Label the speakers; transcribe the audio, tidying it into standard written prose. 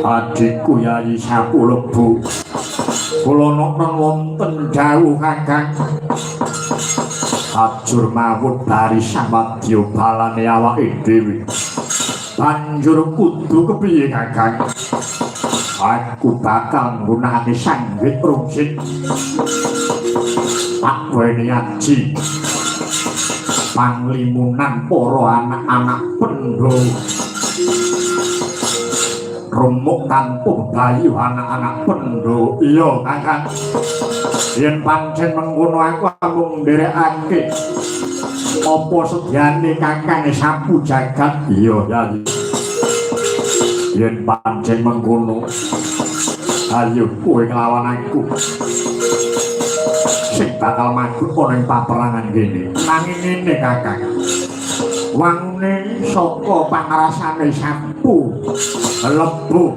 Speaker 1: Adhiku Yayi Sapu Lebu. Kula nonton wonten dawuh, Kakang. Ajur mawut barisan wadya balane awake dhewe. Banjur kudu kepiye, Kakang? Aku bakal nggunakake sanggit rungsit. Tak weni aji panglimunan para anak-anak Pandhawa. Remuk tanpa bebayu anak-anak Pandhawa. Iya, Kakang. Yen pancen mengkono, aku amung nderekake apa sedyane Kakang Sapu Jagat. Iya, Yayi. Yen pancen mengkono, ayo kowe nglawan aku. Sing bakal magut ana ing paperangan kene. Nanging ngene, Kakang. Wangune saka pangrasane Sapu Lebu.